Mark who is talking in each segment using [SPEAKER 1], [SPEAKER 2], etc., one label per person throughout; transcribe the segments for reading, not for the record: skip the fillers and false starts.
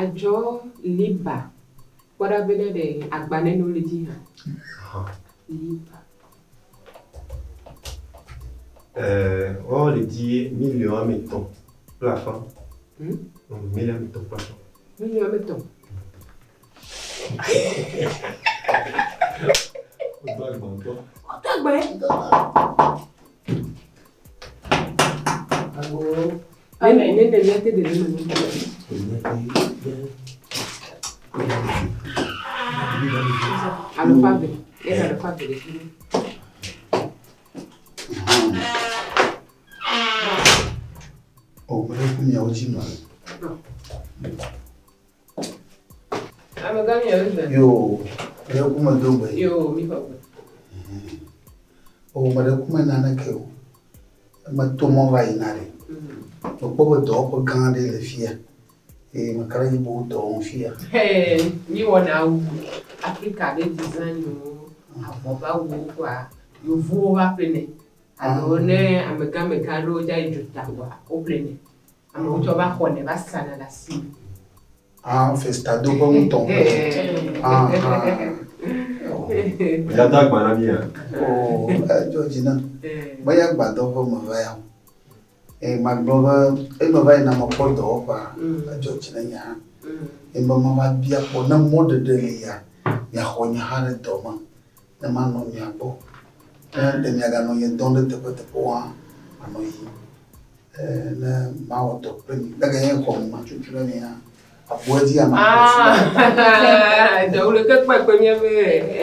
[SPEAKER 1] Adzɔ liba kpɔ ɖa be ne ɖe agba nene wole dzi hã. Liba.
[SPEAKER 2] Woawo le dzi miliɔn ame etɔ̃ kple afã. Miliɔn ame etɔ̃ kple afã.
[SPEAKER 1] Miliɔn ame etɔ̃.
[SPEAKER 2] Wodo agba ŋutɔ.
[SPEAKER 1] Wodo agba ye. Ne ne ne míate ɖe le eme. Alo fa ve. Ne alo fa ve le fi.
[SPEAKER 3] O, meɖe ku miawo dzi ma.
[SPEAKER 1] Amegã miawo gbe.
[SPEAKER 3] Yo, meɖe ku me do gbe.
[SPEAKER 1] Yo, mi xɔ gbe.
[SPEAKER 3] O, meɖe ku me naneke o. Meto mɔ va yina ɖe. Mekpɔ be dɔwɔƒe gã aɖe le fia. Eye meka ɖe edzi be wo dɔ wɔm fia.
[SPEAKER 1] Hey, mi wɔna awu Afrika be design wo, avɔ be awuwo kɔa, yevuwo va ƒlenɛ. Alo ne amegã amegã aɖewo dza yi dzota kɔa, woƒlenɛ. Amewo tsɔ va xɔnɛ va sana le asi me.
[SPEAKER 3] Ah, festa do ƒe ŋutɔ. Ah, ah.
[SPEAKER 2] Dada agba na mía.
[SPEAKER 3] Oh, edzɔ dzi nam. Menye agbadɔ ƒe me va ya o. Eye magblɔ be eme va yina mekpɔ dɔwɔƒea, edzɔ dzi na nye hã. Eye be mava bia kpɔ ne mɔɖeɖe lia, miaxɔ nye hã ɖe dɔ me ne manɔ mia gbɔ. Ne ɖe miaganɔ nye dɔm ɖe teƒeteƒewo hã, manɔ yiyim. Ne mawɔ dɔ kple mi. Ne ganye xɔ me matutu ɖe mi hã, abu edzi ame
[SPEAKER 1] Ah, dɔwɔ le ke kpɔ kpe míaƒe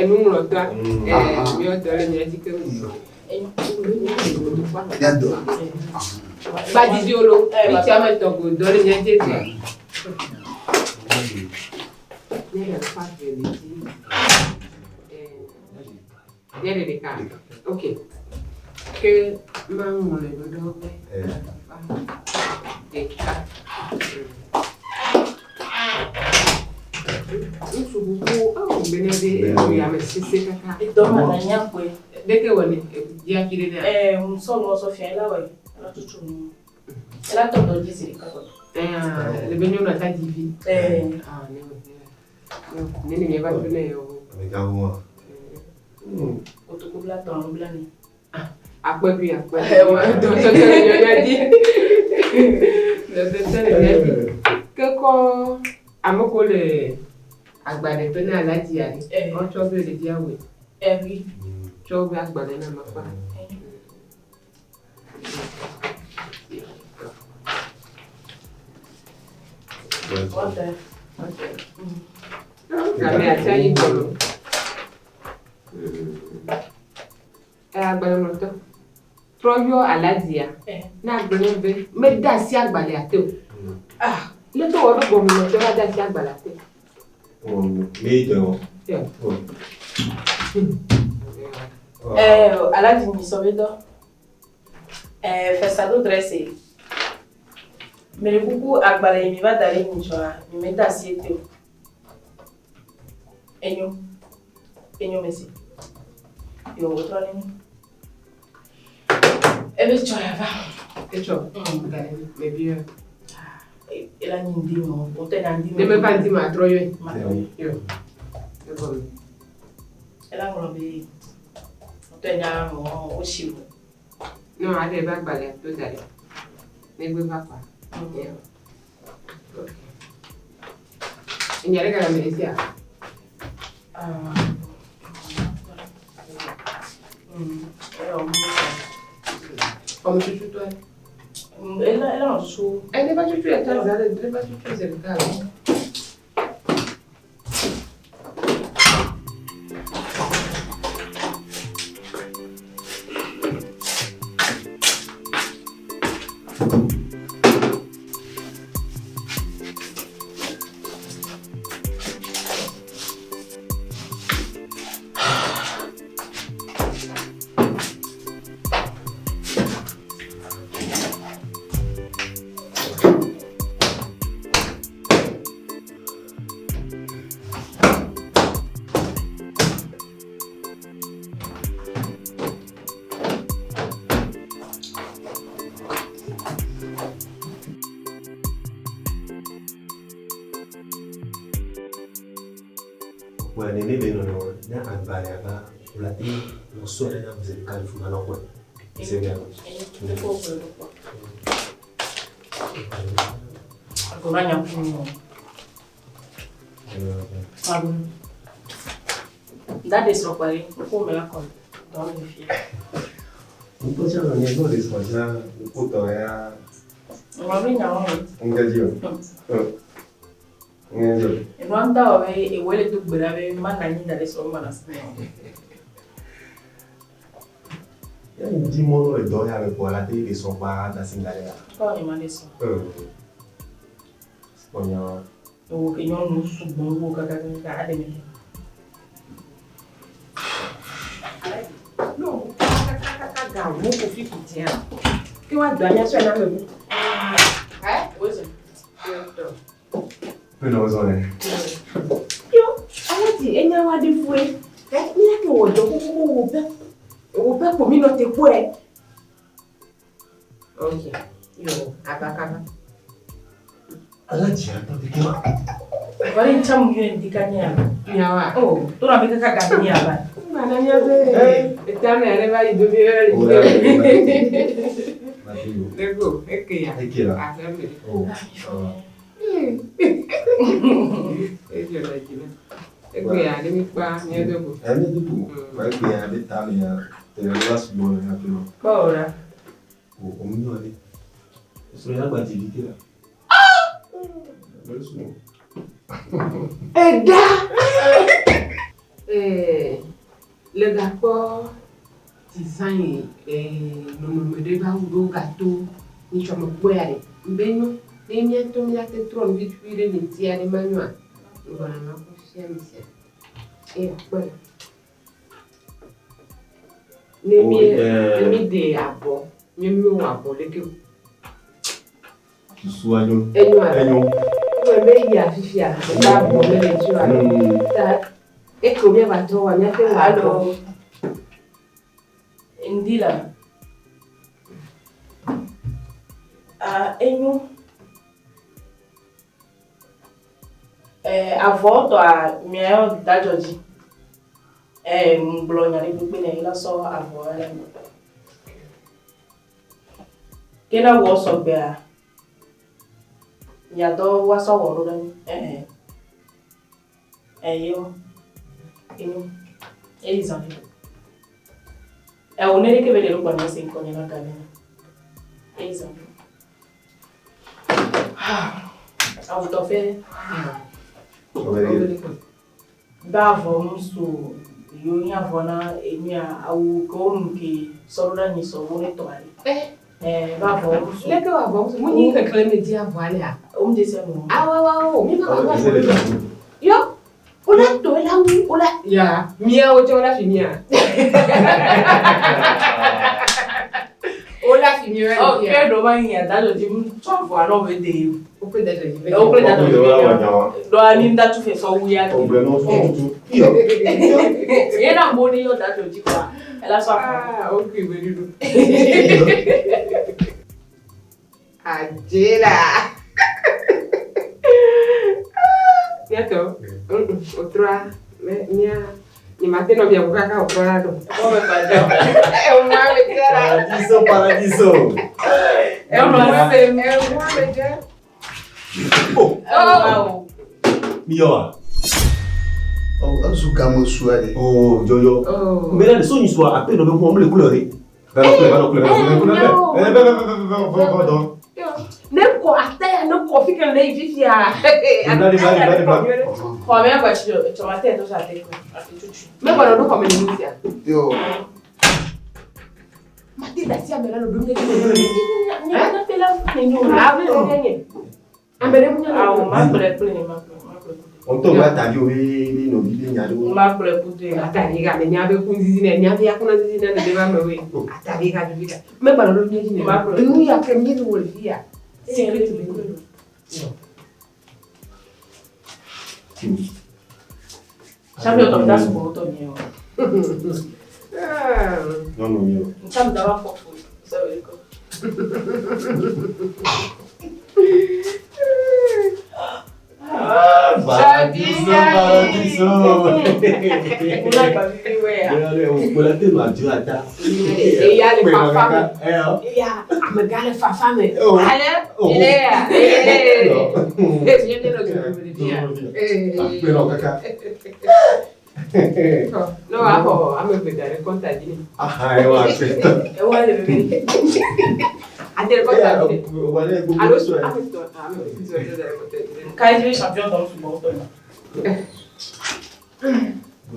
[SPEAKER 1] enuŋlɔtɔa. Míawo dɔ le mía dzi ke mu.
[SPEAKER 3] Míadoa.
[SPEAKER 1] Gbadidi wo lo, mitsi ame etɔ̃ ko dɔ le mía dzi egbea. Nye ɖe ɖeka. Ok. Ke maŋlɔe ɖo ɖe wobe ɖeka. Ŋutsu kuku awo bene be ame sese kaka.
[SPEAKER 4] Edɔ ma na nya kpɔe.
[SPEAKER 1] Ɖeke wɔ ne dzia fi ɖe nea?
[SPEAKER 4] Ɛɛ musɔ nu sɔ fia ela wɔ ela tutu nu. Ela tɔ dɔ dzi zi ɖeka kɔ.
[SPEAKER 1] Ɛɛ le be nyɔnua ta dzi vi.
[SPEAKER 4] Ɛɛ.
[SPEAKER 1] Ah ne wɔ ne ne ne va tu ne yo.
[SPEAKER 2] Amegã ŋua.
[SPEAKER 4] Kotoku bla tɔn alo bla ne.
[SPEAKER 1] Akpɛ bi akpɛ. Dɔ tsɔtsɔ le nyɔnua dzi. Dɔ tsɔtsɔ le mía dzi. Ke kɔ ame ko le agbalẽ na aladzia ɖe. Wotsɔ be ɖevia wɔe.
[SPEAKER 4] Ɛwi.
[SPEAKER 1] Tsɔ be agbalẽ na makpa.
[SPEAKER 4] Wɔtɛ.
[SPEAKER 1] Game atsi anyi gbɔlɔ. Ɛ agbalẽŋlɔtɔ. Trɔ yɔ aladzia. Ne agbalẽ be mede asi agbalẽa te o.
[SPEAKER 4] Ah.
[SPEAKER 1] Leke wɔ ɖo gɔmenɔtɔ va de asi agbalẽa te?
[SPEAKER 2] Mi dɔ wɔ.
[SPEAKER 4] Ɛɛ aladzi mi sɔ be dɔ. Ɛɛ festa do dresse. Mele kuku agbalẽ yi mi va da ɖe nyitsɔa, mi mede asi ete o. Enyo. Enyo mesi. Yo wotrɔ ne mi. Ebe tsɔ ya va.
[SPEAKER 1] Etsɔ. Mebia.
[SPEAKER 4] Ela nyi ŋdi me o. Wotɔ nya ŋdi me.
[SPEAKER 1] Ne meva ŋdi me atrɔ yɔe.
[SPEAKER 4] Matrɔ.
[SPEAKER 1] Yɔ. Egɔme.
[SPEAKER 4] Ela ŋlɔ be wotɔ nya mɔ wotsi o.
[SPEAKER 1] No, aɖe ebe agbalẽa to da ɖi. Negbe va kɔa. Yɔ. Ok. Enya ɖe gale ame ɖe sia?
[SPEAKER 4] Ah.
[SPEAKER 1] Xɔmetututɔe.
[SPEAKER 4] Ela ela nɔ tutu.
[SPEAKER 1] Ɛ ne va tutu ya tsã za ɖe ne va tutu zi ɖeka o.
[SPEAKER 2] Agbalẽa va, wòle ate nɔ sɔe ɖe nam zi ɖeka le fi ma ne xɔe. Ese ɖe.
[SPEAKER 4] Agora nya ku mo. Ago. Da de srɔ̃ kpa ɖe, ŋkuwò me la kɔ dɔ le fi.
[SPEAKER 2] Ŋutɔ tsã nɔ nye nɔ de srɔ̃ tsã ŋkutɔ ya.
[SPEAKER 4] Ŋlɔ be nyawo me.
[SPEAKER 2] Ŋke dzi o. Ŋke dzi o.
[SPEAKER 4] Enua ŋutɔ wɔ be ewɔe le do gbe ɖa be mana anyi da ɖe srɔ̃ mana si me.
[SPEAKER 2] Ya ŋdi mɔnu le dɔ ya me kpɔ la te de srɔ̃ kpa da si da ɖe ya.
[SPEAKER 4] Kɔ nye ma de srɔ̃.
[SPEAKER 2] Kpɔ nya.
[SPEAKER 4] Ewo ke nyɔnu sugbɔ wo kakakaka aɖe me.
[SPEAKER 1] No, kakakaka ga wo ko fi kutia. Ke wa do anya sɔ na me bu. Eh? Wo se.
[SPEAKER 2] Pe nɔ zɔ ne.
[SPEAKER 1] Yo, alati enya wa de fue. Eh, mi la ke wo do koko wo pe. Wo pe ko mi no te kpoe. Ok. Yo, abakaba.
[SPEAKER 2] Alati atɔ te ke ma.
[SPEAKER 4] Wale nchamu yue ndika nya.
[SPEAKER 1] Nyawa.
[SPEAKER 4] Oh, tora me kaka ga nya ba.
[SPEAKER 1] Mana nya be. Etame ale va yi do mi le. Lego, eke ya.
[SPEAKER 2] Eke la.
[SPEAKER 1] Aseme.
[SPEAKER 2] Oh.
[SPEAKER 1] Ejo la jina. Eke ya ni mi pa mi do go.
[SPEAKER 2] Ɛ mi do go. Wa eke ya be ta me ya. Te le va sugbɔ le hafi ma.
[SPEAKER 4] Kpɔ o la.
[SPEAKER 2] O o mi nyɔ ɖe. Srɔ̃ ya gba dzi vi ke la. Bɛ sùn.
[SPEAKER 1] Ẹ̀dá! Eh, le gakpɔ design nɔnɔme ɖe va wu ɖo gato nyitsɔ me kpɔe ya ɖe ŋbe nyo ne míatɔ míate trɔ nu vitukui ɖe le ŋuti ya ɖe manyoa ŋgɔna ma kɔ fia mi sia eya kpɔe ne mi ne mi de abɔ mi mi wɔ abɔ leke o
[SPEAKER 2] Susua nyo.
[SPEAKER 1] enyoa
[SPEAKER 2] Enyo.
[SPEAKER 1] wɔ be yia fifia ebe abɔ mele dzi oa ta eke míava trɔ wa míate wɔ abɔ.
[SPEAKER 4] Allo. Ndi la. Ah, enyo. Eh, avɔ tɔa miayɔ dadzɔ dzi. Eh, ŋgblɔ nya ɖe kpekpe ne la sɔ avɔ ya le. Ke na wɔ sɔgbea, miadɔ woasɔ wɔ ɖo ɖe mi. Eh. Eh, yo. Enyo. Eyi zã ɖe. Eh, wo ne ɖeke be ɖe ɖo gbɔna se ŋkɔ nye na gabe. Eyi zã ɖe. Awutɔ fɛ. Ba avɔ ŋusu yo nye avɔ na enyia awu ke wo nu ke sɔ ɖo ɖe anyi sɔ wo ne tɔ ale.
[SPEAKER 1] Eh,
[SPEAKER 4] Eh, ba avɔ ŋusu.
[SPEAKER 1] leke wɔ abɔ mu nyi xexlẽ me di avɔa lea.
[SPEAKER 4] Wo mu dze sia nu.
[SPEAKER 1] Awawawo, mi ma wɔ
[SPEAKER 2] Ese le
[SPEAKER 1] abɔ.
[SPEAKER 2] dzago.
[SPEAKER 1] Yo, wola tɔ la wu, wola ya miawo tsɛ wola fi mia. Wola fi mia.
[SPEAKER 4] Oh, ke ɖo va yi ada dzɔ dzi mu tsɔ avɔa na wo be de.
[SPEAKER 1] Wokple da dzɔ dzi be.
[SPEAKER 4] Wokple da dzɔ dzi
[SPEAKER 2] Wa
[SPEAKER 4] be.
[SPEAKER 2] nya wa.
[SPEAKER 4] Ɖo ani ŋda tu fɛ sɔ wu ya.
[SPEAKER 2] Ɔgblẽ nɔ tututu. Yɔ.
[SPEAKER 4] Ye na mo ne yɔ da dzɔ dzi kɔa. Ela sɔ avɔ.
[SPEAKER 1] Ah, ok, gbeɖuɖu. Adzela. Miatɔ, wotrɔa, mia, nyemate nɔ mia ŋu kaka wòtrɔ la ɖo.
[SPEAKER 4] Wɔ me fa dza.
[SPEAKER 1] Eŋua me dze la.
[SPEAKER 2] Paradiso, paradiso.
[SPEAKER 4] Eŋua se.
[SPEAKER 1] Eŋua me dze.
[SPEAKER 2] Oh,
[SPEAKER 4] Oh.
[SPEAKER 2] mi yɔ wa.
[SPEAKER 3] Oh, ezu game sua ɖe.
[SPEAKER 2] Oh, jɔjɔ.
[SPEAKER 1] Oh.
[SPEAKER 2] Mais là, le son, il soit à peine, on me les couleurs. Va dans couleur, va dans couleur, va dans couleur. Va, va, va, va, va, va, va, va,
[SPEAKER 1] Ne kɔ ate ya ne kɔ fi ke le yi fifia.
[SPEAKER 2] Bla, bla, bla, bla.
[SPEAKER 4] Xɔ me akɔ tsi tsɔma te to sa te ko. Ati tutu.
[SPEAKER 1] Me gbɔdɔ ɖo xɔme le nu sia.
[SPEAKER 3] Yo,
[SPEAKER 1] Mate da si ame la le ɖo nye dzi.
[SPEAKER 4] Nye na te la ne nyo.
[SPEAKER 1] Ame ɖe ŋu nye. Ame ɖe ŋu nye.
[SPEAKER 4] Awo ma gblɔe kple ne ma gblɔe ma gblɔe kudo.
[SPEAKER 2] On tombe à ta vie, oui, nos vies, il y a des
[SPEAKER 4] Ma gblɔe kudo ye.
[SPEAKER 1] Atavi ga me nya be ku zizi ne nya be akuna zizi ne ne ba me we. Atavi ga vi ga. Me gbɔdɔ ɖo nye dzi ne.
[SPEAKER 4] Ma gblɔe.
[SPEAKER 1] Nu ya ke mi wɔ le fi ya.
[SPEAKER 4] Secret be ko. Champion tɔ da sugbɔ tɔ mi o.
[SPEAKER 1] Ah.
[SPEAKER 2] Non, non, non.
[SPEAKER 4] Ntsam da wa fɔ fo. Sɛ o ko.
[SPEAKER 2] Ah, Paradiso, paradiso.
[SPEAKER 1] Eya le fafa me. Eya amegã le fafa me. Ale ile ya. Ee mi mi nɔ dzodzo me ɖevi ya. Ne woaxɔ ame eve da ɖe kɔnta dzi nɛ. Ewa le veve. Ade ɖe kɔnta dzi nɛ. Alo ame etɔ̃ ame eve da ɖe kɔnta dzi nɛ.
[SPEAKER 4] Kae dzi champion tɔ sugbɔ ŋutɔ.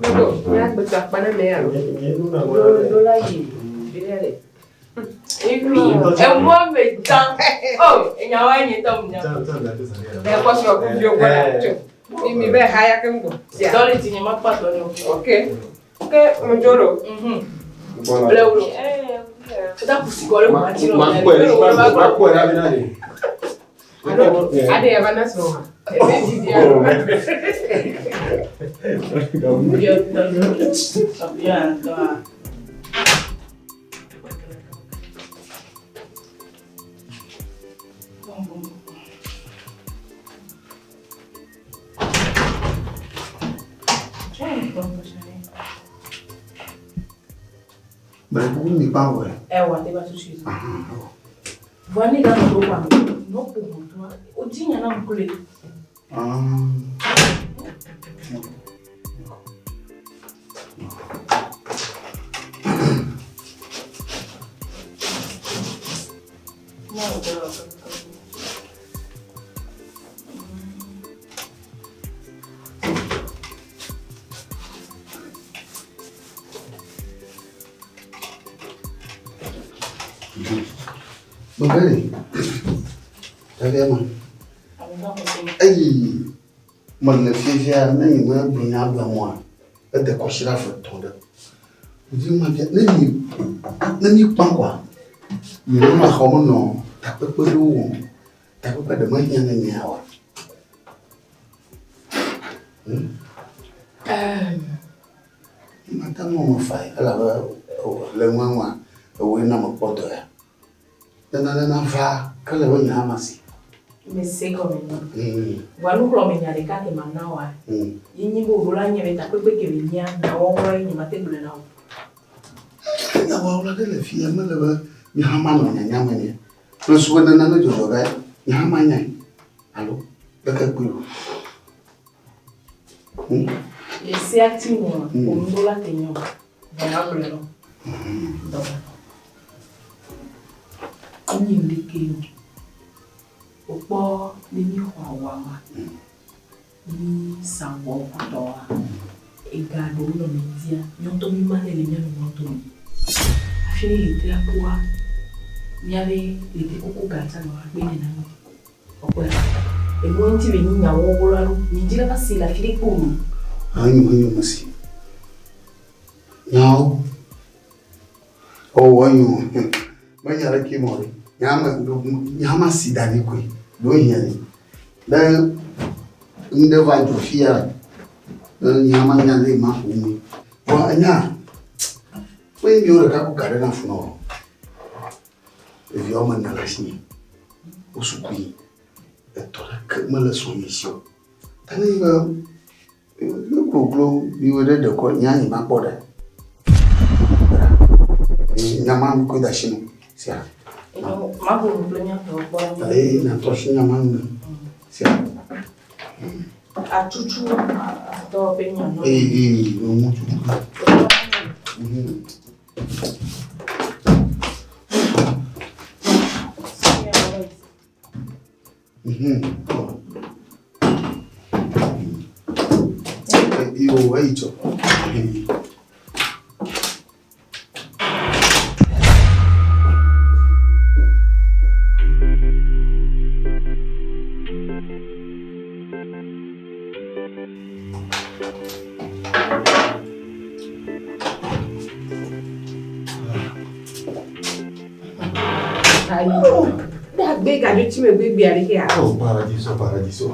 [SPEAKER 1] Dodo, míagbetɔ akpa na ame ya lo. Ɖo la yi ɖe le.
[SPEAKER 4] Emɔ me tsã. Oh, enyawoa nye tɔ mu nya.
[SPEAKER 1] Ekpɔ srɔ̃ ku viwo gbɔ la tso. Mi mi be haya keŋ gbɔ.
[SPEAKER 4] Dɔ le dzinye makpɔ dɔ ne o.
[SPEAKER 1] Ok. Ke ŋdzo lo.
[SPEAKER 4] Ble wo. Eta kusi kɔ ɖe ʋua dzi nɔ.
[SPEAKER 2] Makpɔe ɖa bena ɖe.
[SPEAKER 1] Alo aɖe ya va na srɔ̃ hã. Ebe didi alo.
[SPEAKER 3] Mele kuku mi kpa wɔ.
[SPEAKER 4] Ewa te va tout de suite. Vɔ ne ganɔ ɖo kpa no ƒo ʋɔtrua, wodzi nya nam kloe.
[SPEAKER 3] Bebe, ɖevia ma. Eyi mele fifia ne nye megblɔ nya gblɔ mɔa, ede kɔsiɖa eve tɔ̃ ɖe. Ŋdi ma bia ne mi ne mi kpã kɔa, mi nɔna xɔ me nɔ takpekpe ɖewo wɔm. Takpekpe ɖe mehiã ne mia oa? Hmm? Mate ŋu awɔ fae elabe le nua nua ewòe na mekpɔ dɔ ya. Ne nane nava ke le be nye hã masi.
[SPEAKER 4] Mese gɔme nyo. Vɔa nuxlɔ̃menya ɖeka ke mana wòa, ye nyi be wòɖo la nye be takpekpe ke be nyia, nyawɔwlɔ ye nye mate gblɔe na wò.
[SPEAKER 3] Nyawɔwlɔ ɖe le fiya mele be nye hã manɔ nyanya me nɛ. Mesu be ne nane dzɔdzɔ ge nye hã manyae alo leke kpɔe ɖo.
[SPEAKER 4] Le sea ti nua, ƒo nu ɖo la te nyɔ. Vɔ magblɔe na wò. Dɔ. Enye ŋɖekɛ o. Wokpɔ ne míxɔ awua wa, ne mísa awuawo kutɔa, ega ɖewo nɔnɛ ŋdzia, míawo ŋutɔ mímanɛ le mía nɔnɔewo dome. Hafi ne ʋetria kua, míabe ʋetri kuku ga tsã gava kpenɛ na mí. Ekpɔea? Enua ŋuti be nyi nyawɔwɔ la ɖo. Nye dzi la va see le afi ɖe kpo o.
[SPEAKER 3] Enyo, enyo mesi. Nyawo. Oh, enyo. Menya ɖe ke mɔ ɖe. Nya me, nya ma si da ɖi koe. Ɖo hiã ni. Ne ŋɖe va dzɔ fia, ne nya ma nya le ma ƒo ŋui. Vɔ enya, menye miwo ɖeka ko ga ɖe na funɔ o. Ɖevi woame ene le asinye. Wo suku yim. Etɔ ɖeke mele srɔ̃nye si o. Ta ne nye be ne kloklo miwɔe ɖe ɖekɔ nye nye makpɔ ɖe. Nya ma koe de asi nu sia.
[SPEAKER 4] Maƒo nu kple míaƒe kpɔ.
[SPEAKER 3] Ee, nàtrɔ asi nya ma nu sia.
[SPEAKER 4] Atutu dɔwɔƒe nya nɔ.
[SPEAKER 3] Ee, ee, ŋu tutu. Yo, eyi tsɔ.
[SPEAKER 1] Agbe gadzo tsi megbe gbea ɖe kea.
[SPEAKER 2] Oh, paradiso, paradiso.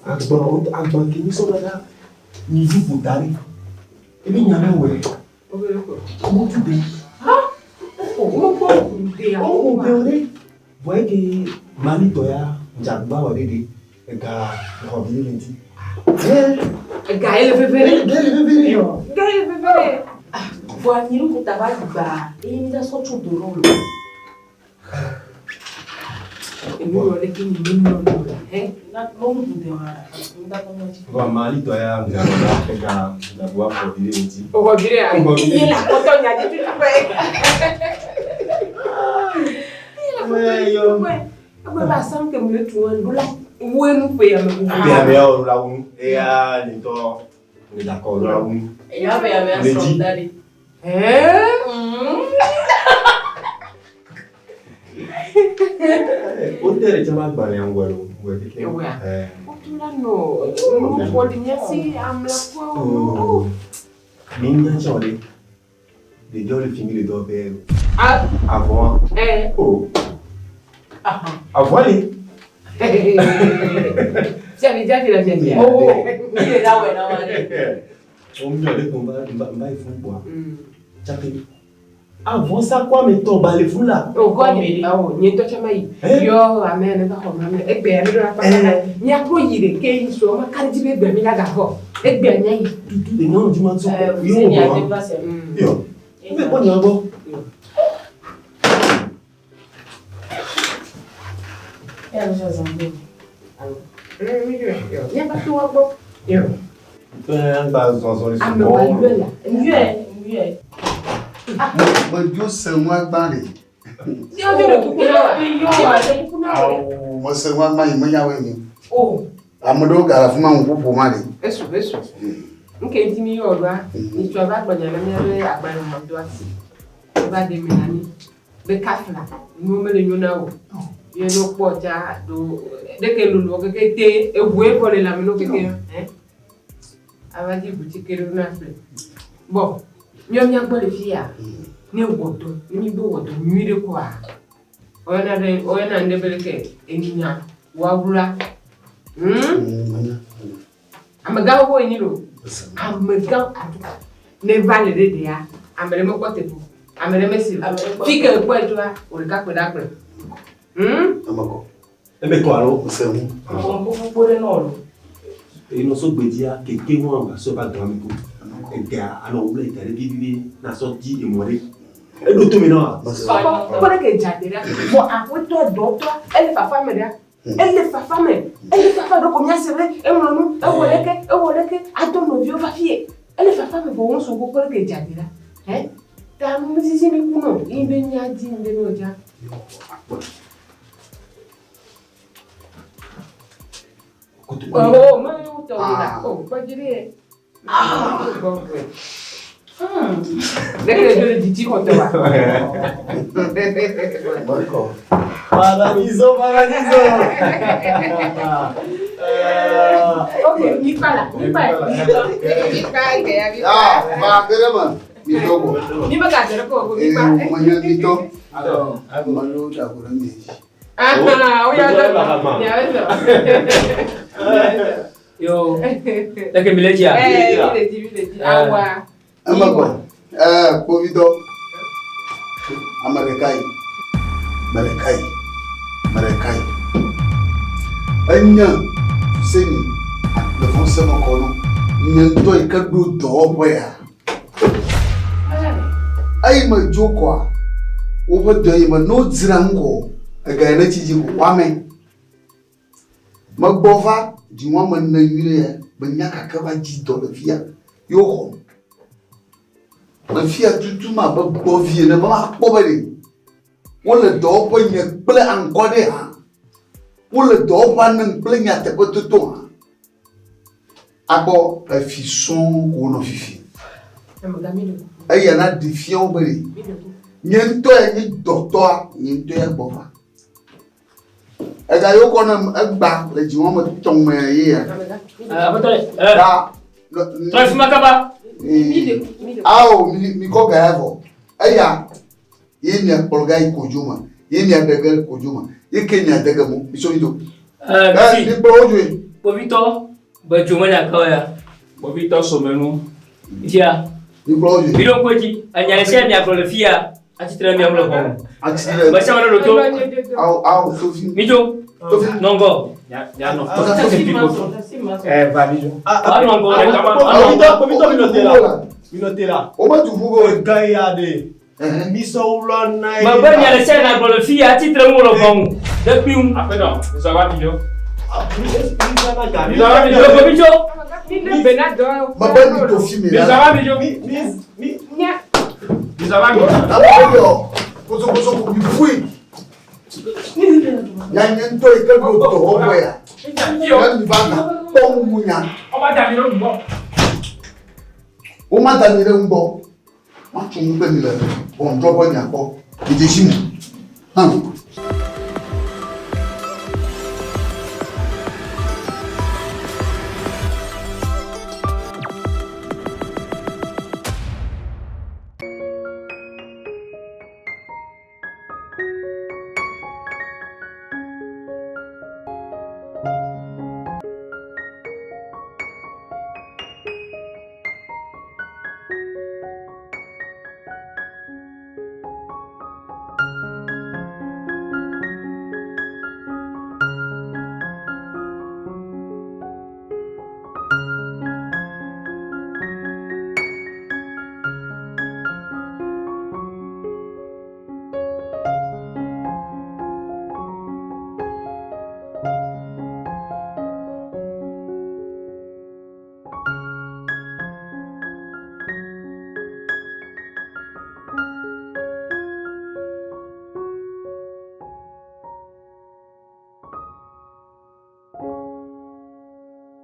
[SPEAKER 2] Agban, agban ke mi sɔ dada. Mi vi ƒo da ɖi. Ebi nya ne wɛ. Wotu de.
[SPEAKER 1] Wokpɔ de ya.
[SPEAKER 2] Wo be wo ɖe. Vɔ eke mali tɔ ya, dzagbagba wɔ ɖe ɖe. Ega xɔ vi ɖe le ŋuti.
[SPEAKER 1] Ega ye le veve ɖe.
[SPEAKER 2] Ega ye le veve ɖe.
[SPEAKER 1] Ega ye le veve ɖe.
[SPEAKER 4] Vɔa nyi nu kuta va gba eye mi da sɔ tso do ɖo lo.
[SPEAKER 1] Enu yɔ ɖe ke nyi mi nɔ nɔ la he.
[SPEAKER 4] Na mo nu de wa mi da kɔ mɔ dzi.
[SPEAKER 2] Vɔa mali tɔ ya ŋdza ega ŋdza bu afɔ vi ɖe ŋuti.
[SPEAKER 1] O xɔ vi ɖe ya.
[SPEAKER 2] Xɔ vi ɖe.
[SPEAKER 1] Iye la kpɔtɔ nya dzi tutu ƒe. Iye la kpɔtɔ nya dzi tutu ƒe. Egbe ba sam ke mu le tu ŋu ɖo la wu enu ƒe ya me bubu.
[SPEAKER 2] Ƒe ya me ya o la wu. Eya le tɔ le dakɔ la wu.
[SPEAKER 4] Eya ƒe ya me asrɔ̃ da ɖi.
[SPEAKER 2] O te ɖe tsama gbalẽ ŋgɔ lo ŋgɔ keke.
[SPEAKER 1] Ewɔa. Wotu la nɔ nu xɔ ɖi mía si amla kɔ.
[SPEAKER 2] Mi nya tsɔ ɖe. Ɖeviawo le fi mi le dɔ ƒe. Avɔa. O. Avɔa li.
[SPEAKER 1] Fia mi dza fi le fia fia.
[SPEAKER 4] Oh, mi le la wɔ na wa ɖe.
[SPEAKER 2] O mi yɔ ɖe ko va va yi fún kpɔa. Tsake. Avɔ sakɔ ame tɔ ba le fún la.
[SPEAKER 1] O kɔ mi awɔ nye ŋutɔ tsɛ ma yi. Yɔ ame ne va xɔ ma mi egbe ya mi ɖo la kpata. Miatrɔ yi ɖe ke yi sɔ ma ka ɖe dzi be egbe mi la gavɔ. Egbe mia yi.
[SPEAKER 2] Tutu le nyɔnu dzi ma tso.
[SPEAKER 4] Yɔ wɔ.
[SPEAKER 2] Yɔ. Ne kpɔ nya gbɔ.
[SPEAKER 4] Ya mi sɔ zan gbɔ.
[SPEAKER 1] Miava to wa gbɔ. Yɔ.
[SPEAKER 2] Fɛn gba zɔzɔ le
[SPEAKER 1] Ame wa yɔ la.
[SPEAKER 4] Yɔɛ yɔɛ.
[SPEAKER 3] Medzo se nua gbã ɖe.
[SPEAKER 1] Yɔ ɖe kuku na wa. Yɔ ɖe kuku na wa.
[SPEAKER 3] Awo mese nua gbã yi menya woe nyi.
[SPEAKER 1] O.
[SPEAKER 3] Ame ɖewo gale afi ma ŋu ƒoƒo ma ɖe.
[SPEAKER 1] Esu esu. Nke ŋuti mi yɔ ɖoa, nyitsɔ va gblɔ nya na míabe agbalẽ me do asi. Va ɖe me na mi. Be kafla, nuwo mele nyo na o. Ye no kpɔ dza do ɖeke lolo keke te eʋue vɔ le lãme no keke. Hein? Ava dzi butike ɖo na ƒle. Bon, míawo míagbɔ le fia. Ne wɔ dɔ, ne mi be wɔ dɔ nyui ɖe koa, woyɔna ɖe woyɔna nu ɖe be leke enya wawla. Amegãwo wo enyi lo. Amegã ne va le ɖe ɖea, ame ɖe mekpɔ teƒe o. Ame ɖe mesi o. Fi ke ekpɔe tsoa, wò ɖeka kpe ɖe agble.
[SPEAKER 3] Eme kɔ.
[SPEAKER 2] Eme kɔ alo?
[SPEAKER 3] Mese ŋu.
[SPEAKER 4] Ŋkuƒukpo ɖe nɔ lo.
[SPEAKER 2] Eye nɔ so gbedzia keke ŋu agba sɔ va dɔa me ko. Egea alo wole da ɖe vivivi na sɔ di emɔ ɖe. Eɖo to me na wa.
[SPEAKER 1] Kpɔ kpɔ ɖe ke dza de ɖa. Vɔ aƒetɔ dɔtɔ ele fafa me ɖa. Ele fafa me. Ele fafa ɖo ko míase be eŋlɔ nu, ewɔ leke, ewɔ leke, adɔ nɔviwo va fie. Ele fafa me vɔ wo sɔ kpɔ ɖe ke dza de ɖa. Hein? Ta nu sisi mi ku nɔ, yi be mía di ŋɖe ne wòdza. Oh, me tɔ wo la. Oh, kpɔ dzi ɖe. Ɖeke ɖe le dzidzi xɔtɔ wa.
[SPEAKER 2] Paradiso, paradiso.
[SPEAKER 1] Ok, mi kpa la, mi kpa, mi kpa ke ya mi kpa.
[SPEAKER 3] Ah, va ge ɖe me. Mi tɔ ko.
[SPEAKER 1] Mi be ga dze ɖe ko ko mi
[SPEAKER 3] Ee,
[SPEAKER 1] kpa.
[SPEAKER 3] menye mi tɔ. Melo ɖago ɖe mi dzi.
[SPEAKER 1] Ah, o ya dɔ. Ya dɔ.
[SPEAKER 5] Yo, leke mi le dzia?
[SPEAKER 1] Eh, mi le dzi, mi le dzi. Awa.
[SPEAKER 3] Eme kɔ. Ee, kpovitɔ. Ame ɖeka yi. Ame ɖeka yi. Ame ɖeka yi. Enye Fuseni le fɔseme kɔ nɔ. Nye ŋutɔ yi ke ɖo dɔwɔƒe ya. Eyi me dzo kɔa, woƒe dɔ yi me ne wodzra ŋu kɔ, ega yi ne tsi dzi ko woame. Megbɔ va dzi woame ene nyui ɖe ya, menya gake va dzi dɔ le fia, ye woxɔm. Le fia tutum abe gbɔvi ene be makpɔ be ɖe wole dɔwɔƒe nye kple aŋkɔ ɖe hã. Wole dɔwɔƒea nem kple nyateƒetoto hã. Akpɔ efi sɔŋ ko wonɔ fifi. Eya na ɖi fia wo be ɖe nye ŋutɔ ya nye dɔtɔa, nye ŋutɔ ya gbɔ va. Ega yi wokɔ nem egba le dzi wɔme tɔ̃ me ye ya.
[SPEAKER 5] Aƒetɔ,
[SPEAKER 3] Ta
[SPEAKER 5] trɔ fi ma kaba.
[SPEAKER 3] Awo mi mi kɔ ga ya vɔ. Eya ye mia kplɔ ga yi kodzo me. Ye mia ɖe ge kodzo me. Ye ke mia de ge mo. Mi so mi do.
[SPEAKER 5] Eh,
[SPEAKER 3] mi kplɔ wo dzoe.
[SPEAKER 5] Kpovitɔ, be dzo menya ke ya.
[SPEAKER 6] Kpovitɔ somenu.
[SPEAKER 5] Fia.
[SPEAKER 3] Mi kplɔ wo dzoe.
[SPEAKER 5] Mi ɖo ŋku edzi. Enya ɖe sia mia gblɔ le fia. Atsitre mia ŋu le xɔ me.
[SPEAKER 3] Atsitre.
[SPEAKER 5] Me sia me ɖo to.
[SPEAKER 3] Awo awo tofi.
[SPEAKER 5] Mi dzo.
[SPEAKER 3] Tofi.
[SPEAKER 5] Nɔ ŋgɔ.
[SPEAKER 6] Mianɔ Eh, va mi jo.
[SPEAKER 2] Kpovitɔ mi nɔ te la. Mi nɔ te la.
[SPEAKER 3] Wo me du ƒu go.
[SPEAKER 2] Ga ya ɖe. Mi sɔ wlɔ na ye.
[SPEAKER 5] Mebe nya ɖe sia nagblɔ le fi ya tsitre ŋu le ʋɔ ŋu. Ɖe kpi ŋu.
[SPEAKER 6] Aƒenɔ, mi zɔ va mi jo.
[SPEAKER 2] Mi
[SPEAKER 6] Mi zɔ va mi jo.
[SPEAKER 5] Kpovitɔ.
[SPEAKER 1] Mi ne bena dɔ.
[SPEAKER 3] Mebe mi to fi mi
[SPEAKER 6] Mi zɔ
[SPEAKER 3] la.
[SPEAKER 6] va mi jo.
[SPEAKER 2] Mi mi mi.
[SPEAKER 1] Nya.
[SPEAKER 6] Mi zɔ va mi jo.
[SPEAKER 3] Ame yɔ kosokoso ko mi fui. Nya nye ŋutɔ yi ke ɖo dɔwɔƒe ya. Ne mi va ga kpɔ ŋu nya.
[SPEAKER 6] Ɔba da mi ɖo nugbɔ.
[SPEAKER 3] Woma da mi ɖe ŋgbɔ. Matso nu kple mi le ʋɔnudrɔ̃ƒe miakpɔ. Mi dze si me. Hã.